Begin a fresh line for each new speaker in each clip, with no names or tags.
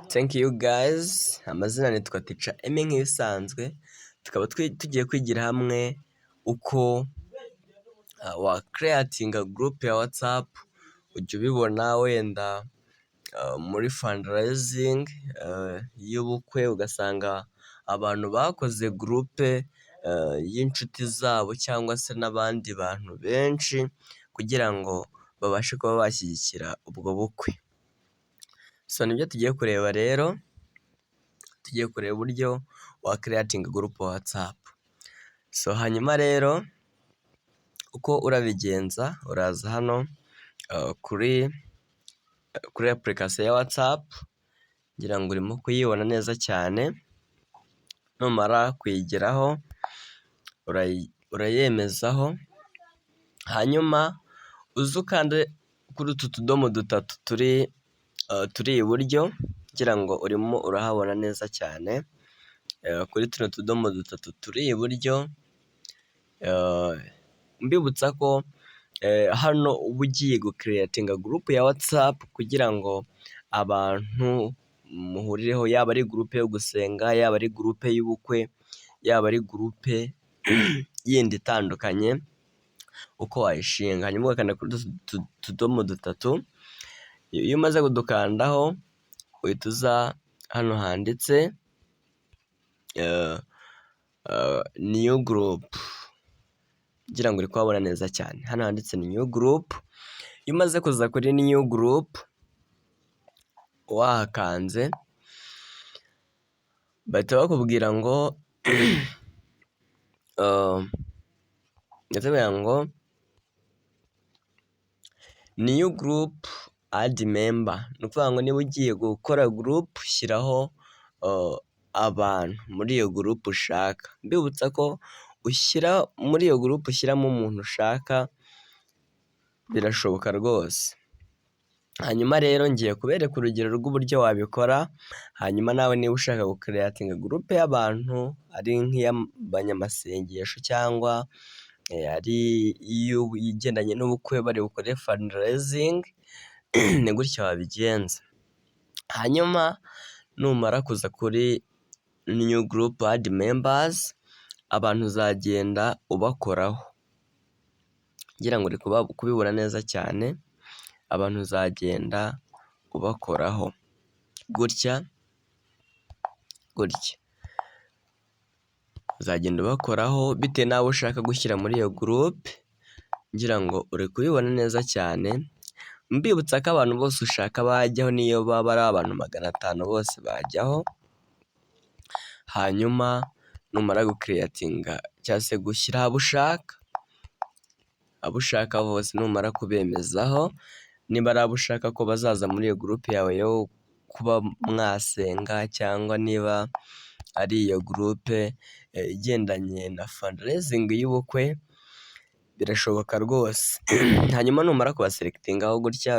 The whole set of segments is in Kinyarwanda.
Thank you guys, amazina nitwa Teacher Emmy nk'ibisanzwe, tukaba tugiye kwigira hamwe uko wa creatinga group ya WhatsApp. Ujya ubibona wenda muri fundraising y'ubukwe, ugasanga abantu bakoze group y'inshuti zabo cyangwa se n'abandi bantu benshi kugira ngo babashe kuba bashyigikira ubwo bukwe. So nibyo tugiye kureba rero, tugiye kureba uburyo wa creatinga group WhatsApp. So hanyuma rero uko urabigenza, uraza hano kuri application ya WhatsApp, ngira ngo urimo kuyibona neza cyane, numara kuyigeraho urayemezaho, hanyuma uze ukande kuri utu tudomo dutatu turi iburyo, ngira ngo urimo urahabona neza cyane, kuri tuno tudomo dutatu turi iburyo. Mbibutsa ko hano uba ugiye gucreatinga group ya WhatsApp kugira ngo abantu muhurireho, yaba ari group yo gusenga, yaba ari group y'ubukwe, yaba ari group yindi itandukanye, uko wayishinga. Hanyuma ugakanda kuri utu tudomo dutatu, iyo umaze kudukandaho uhita uza hano handitse new group, ngira ngo uri kuhabona neza cyane, hano handitse new group. Iyo umaze kuza kuri new group wahakanze, bahita bakubwira ngo bahita ngo new group, add member, ni ukuvuga ngo niba ugiye gukora group, shyiraho abantu muri iyo group ushaka. Mbibutsa ko ushyira muri iyo group, ushyiramo umuntu ushaka, birashoboka rwose. Hanyuma rero ngiye kubereka urugero rw'uburyo wabikora, hanyuma nawe niba ushaka gucreatinga group y'abantu, ari nk'iy'abanyamasengesho cyangwa ari igendanye n'ubukwe bari bukore fundraising, ni gutya wabigenza. Hanyuma numara kuza kuri new group, add members, abantu uzagenda ubakoraho, ngira ngo uri kubibona neza cyane, abantu uzagenda ubakoraho gutya gutya, uzagenda ubakoraho bitewe n'abo ushaka gushyira muri iyo group, ngira ngo uri kubibona neza cyane. Mbibutsa ko abantu bose ushaka bajyaho, niyo baba ari abantu 500 bose bajyaho. Hanyuma numara gucreatinga cyangwa se gushyiraho abo ushaka bose, numara kubemezaho, niba ari abo ushaka ko bazaza muri iyo group yawe yo kuba mwasenga, cyangwa niba ari iyo group igendanye na fundraising y'ubukwe, birashoboka rwose. Hanyuma numara kubaselectingaho gutya,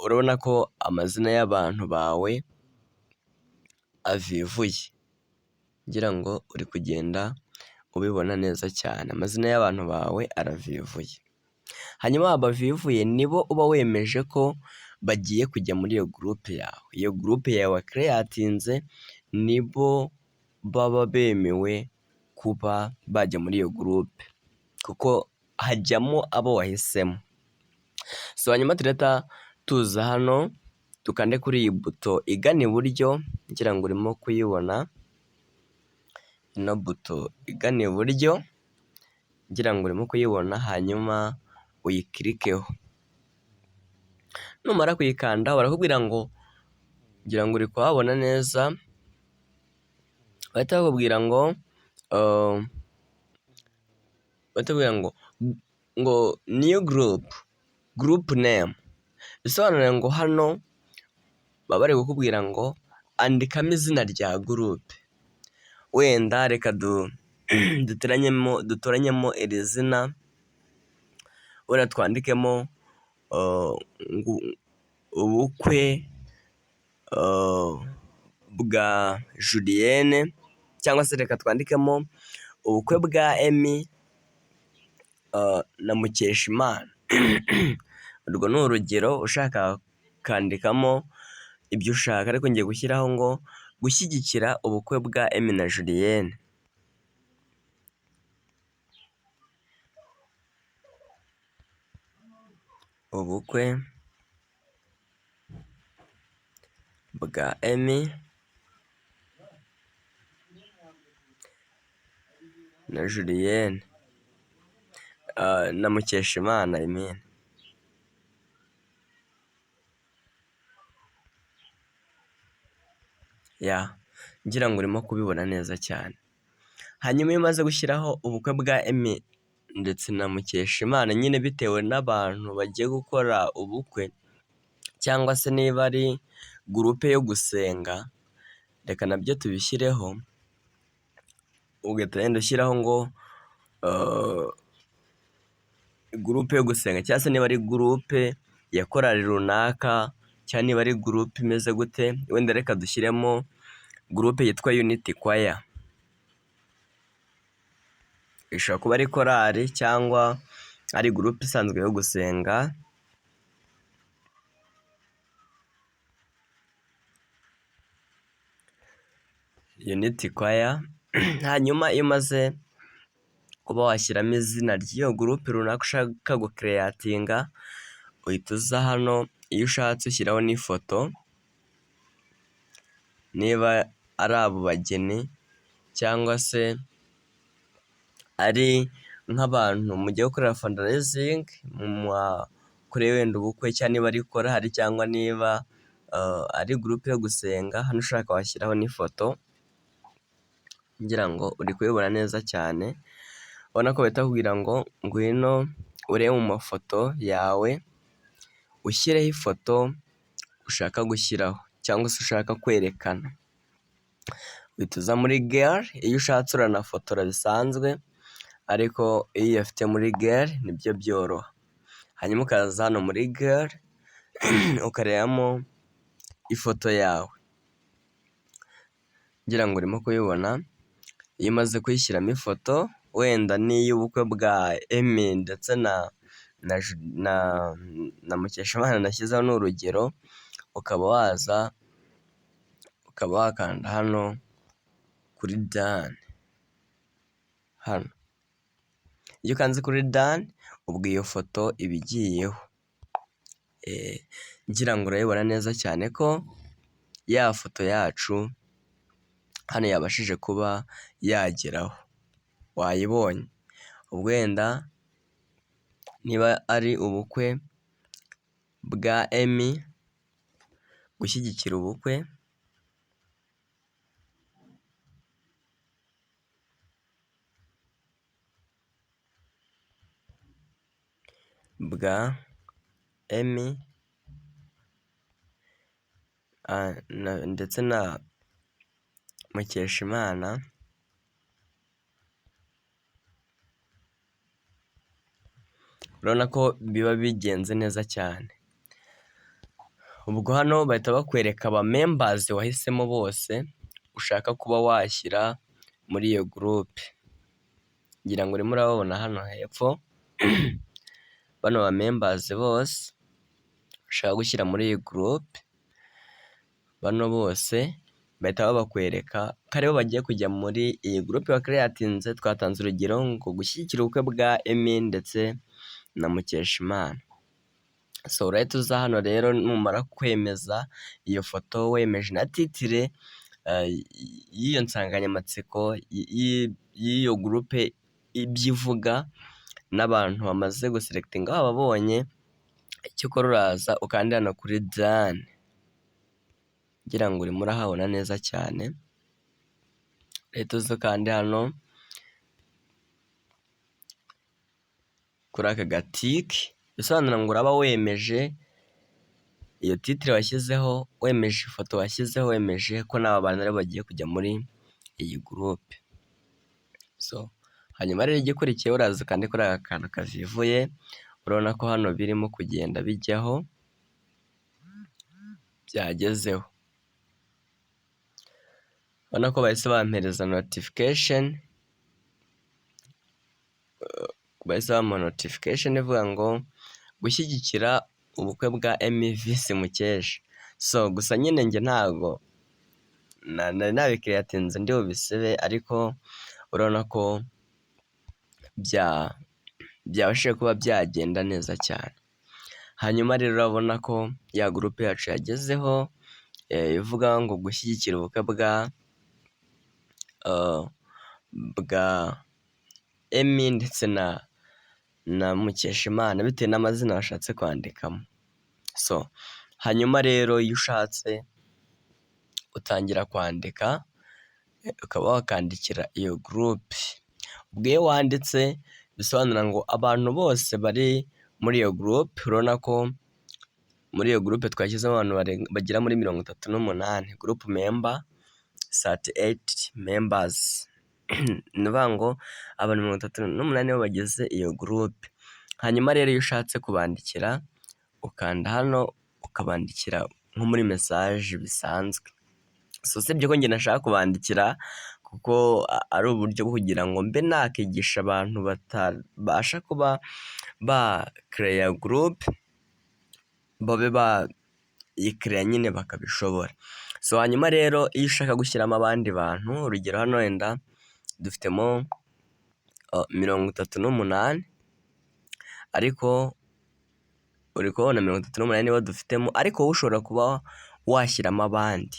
urabona ko amazina y'abantu bawe avivuye, ngira ngo uri kugenda ubibona neza cyane, amazina y'abantu bawe aravivuye. Hanyuma aba bavivuye nibo uba wemeje ko bagiye kujya muri iyo group yawe, iyo group yawe wacreatinze nibo baba bemewe kuba bajya muri iyo group, kuko hajyamo abo wahisemo. So hanyuma turahita tuza hano dukande kuri iyi buto igana iburyo, ngira ngo urimo kuyibona, ino buto igana iburyo ngira ngo urimo kuyibona, hanyuma uyiclickeho. Numara kuyikandaho barakubwira ngo, ngira ngo uri kuhabona neza, bahita bakubwira ngo new group, group name, bisobanuye ngo hano baba bari kukubwira ngo andikamo izina rya group. Wenda reka dutoranyemo iri zina, wenda twandikemo ubukwe bwa Julienne, cyangwa se reka twandikemo ubukwe bwa Emmy na Mukeshimana. Urwo ni urugero, ushaka Ukandikamo ibyo ushaka, ariko ngiye gushyiraho ngo gushyigikira ubukwe bwa Emmy na Julienne. Ubukwe bwa Emmy na Julienne na Mukeshimana I mean. Ya, ngira ngo urimo kubibona neza cyane. Hanyuma iyo umaze gushyiraho ubukwe bwa Emmy ndetse na Mukeshimana, nyine bitewe n'abantu bagiye gukora ubukwe cyangwa se niba ari groupe yo gusenga, reka nabyo tubishyireho, ugahita wenda ushyiraho ngo groupe yo gusenga, cyangwa se niba ari groupe ya korali runaka, cyangwa niba ari groupe imeze gute, wenda reka dushyiremo groupe yitwa Unity Choir. Ishobora kuba ari korali cyangwa ari groupe isanzwe yo gusenga. Unity Choir. Hanyuma iyo umaze kuba washyiramo izina ry'iyo groupe runaka ushaka gucreatinga, uhita uza hano, iyo ushatse ushyiraho n'ifoto, niba ari abo bageni cyangwa se ari nk'abantu mugiye gukorera fundraising, mwakoreye wenda ubukwe, cyangwa niba ari korali cyangwa niba ari groupe yo gusenga, hano ushaka washyiraho n'ifoto, ngira ngo uri kubibona neza cyane. Ubona ko bahita bakubwira ngo ngwino urebe mu mafoto yawe, ushyireho ifoto ushaka gushyiraho cyangwa se ushaka kwerekana. Uhita uza muri gallery, iyo ushatse uranafotora bisanzwe, ariko iyo uyafite muri gallery nibyo byoroha. Hanyuma ukaza hano muri gallery ukarebamo ifoto yawe, ngira ngo urimo kubibona. Iyo umaze kuyishyiramo ifoto, wenda n'iy'ubukwe bwa Emmy ndetse na Mukeshimana nashyizeho ni urugero, ukaba waza ukaba wakanda hano kuri done. Hano iyo ukanze kuri done, ubwo iyo foto iba igiyeho. Ngira ngo urabibona neza cyane ko ya foto yacu hano yabashije kuba yageraho, wayibonye. Ubwo wenda niba ari ubukwe bwa Emmy, gushyigikira ubukwe bwa Emmy ndetse na Mukeshimana, urabona ko biba bigenze neza cyane. Ubwo hano bahita bakwereka aba members wahisemo bose ushaka kuba washyira muri iyo groupe. Ngira ngo urimo urababona hano hepfo, bano ba members bose ushaka gushyira muri iyi groupe, bano bose bahita babakwereka ko aribo bagiye kujya muri iyi groupe wacreatinze. Twatanze urugero ngo gushyigikira ubukwe bwa Emmy ndetse na Mukeshimana. So urahita uza hano rero, numara kwemeza iyo foto, wemeje na title y'iyo nsanganyamatsiko y'iyo groupe, ibyo ivuga n'abantu bamaze guselectinga wababonye, icyo ukora uraza ukanda hano kuri done. Ngira ngo urimo urahabona neza cyane. Urahita uza ukande hano kuri aka gatick, bisobanura ngo uraba wemeje iyo title washyizeho, wemeje ifoto washyizeho, wemeje ko n'aba bantu aribo bagiye kujya muri iyi groupe. So hanyuma rero igikurikiyeho uraza ukande kuri aka kantu kavivuye, urabona ko hano birimo kugenda bijyaho, byagezeho. Urabona ko bahise bampereza notification, bahise bampa notification ivuga ngo gushyigikira Ubukwe bwa Emmy vs Mukesha. So gusa nyine njye ntago nari nabicreatinze ndi bubisibe, ariko urabona ko byabashije kuba byagenda neza cyane. Hanyuma rero urabona ko ya group yacu yagezeho, ivuga ngo gushyigikira ubukwe bwa Emmy ndetse na Mukeshimana, bitewe n'amazina bashatse kwandikamo. So hanyuma rero iyo ushatse utangira kwandika, ukaba wakandikira iyo group. Ubwo iyo wanditse bisobanura ngo abantu bose bari muri iyo group, urabona ko muri iyo group twashyizemo abantu bagera muri 38, group member 38 members, ni ukuvuga ngo abantu 38 nibo bagize iyo group. Hanyuma rero iyo ushatse kubandikira ukanda hano ukabandikira nko muri message bisanzwe. So usibye ko njye nashaka kubandikira kuko ari uburyo bwo kugira ngo mbe nakigisha abantu batabasha kuba bacreate group, babe bayicreate nyine bakabishobora. So hanyuma rero iyo ushaka gushyiramo abandi bantu, urugero hano wenda dufitemo 38, ariko uri kubabona 38 nibo dufitemo, ariko wowe ushobora kuba washyiramo abandi.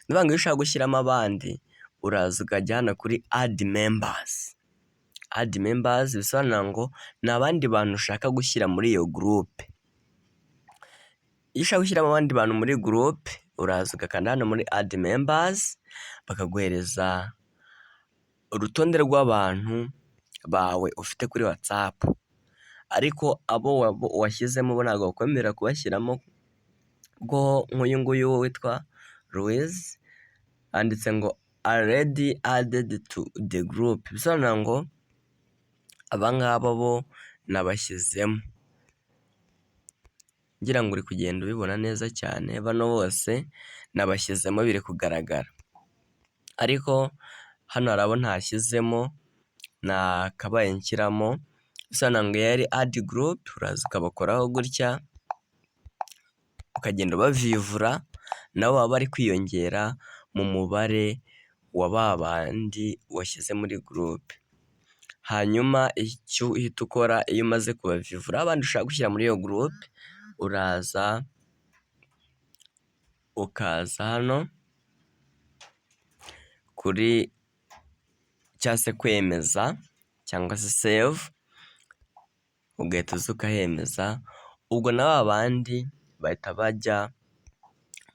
Ni ukuvuga ngo iyo ushaka gushyiramo abandi uraza ukajya hano kuri add members. Add members bisobanura ngo ni abandi bantu ushaka gushyira muri iyo group. Iyo ushaka gushyiramo abandi bantu muri group, uraza ugakanda hano muri add members, bakaguhereza urutonde rw'abantu bawe ufite kuri WhatsApp, ariko abo washyizemo bo ntabwo bakwemerera kubashyiramo, kuko nk'uyu nguyu witwa Louise handitse ngo already added to the group, bisobanura ngo aba ngaba bo nabashyizemo. Ngira ngo uri kugenda ubibona neza cyane, bano bose nabashyizemo biri kugaragara, ariko hano hari abo ntashyizemo nakabaye nshyiramo, bisobanura ngo iyo ari add group uraza ukabakoraho gutya, ukagenda ubavivura, nabo baba bari kwiyongera mu mubare wa ba bandi washyize muri group. Hanyuma icyo uhita ukora iyo umaze kubavivura abandi ushaka gushyira muri iyo group, uraza ukaza hano kuri cyangwa se kwemeza cyangwa se save, ugahita uza ukahemeza, ubwo na ba bandi bahita bajya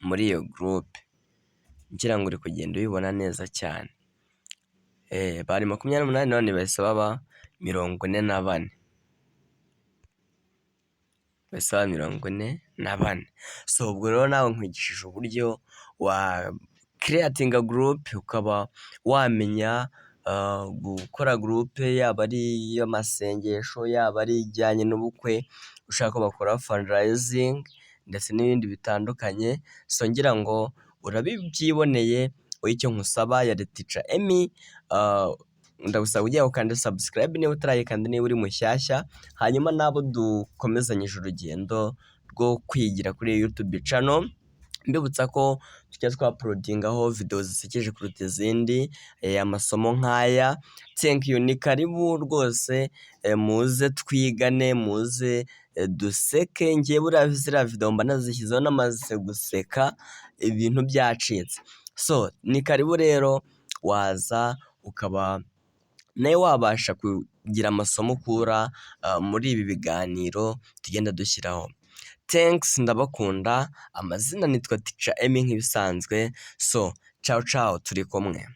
muri iyo group. Ngira ngo uri kugenda ubibona neza cyane. Bari 28 none bahise baba 44. Bahise baba 44. So ubwo rero nawe nkwigishije uburyo wacreatinga group, ukaba wamenya gukora group, yaba ari iy'amasengesho, yaba ari ijyanye n'ubukwe, ushaka ko bakora fundraising ndetse n'ibindi bitandukanye, so ngira ngo urabibyiboneye, wowe icyo nkusaba yari Teacher Emmy, ndagusaba ujye ukanda subscribe niba utarayikanda, niba uri mushyashya, hanyuma n'abo dukomezanyije urugendo rwo kwigira kuri YouTube channel, mbibutsa ko tujya twauploadingaho video zisekeje kuruta izindi, amasomo nk'aya. Thank you, ni karibu rwose, muze twigane, muze duseke, njyewe buriya ziriya video mba nazishyizeho namaze guseka ibintu byacitse. So ni karibu rero, waza ukaba nawe wabasha kugira amasomo ukura muri ibi biganiro tugenda dushyiraho. Thanks, ndabakunda, amazina nitwa Teacher Emmy nk'ibisanzwe, so ciao ciao, turi kumwe.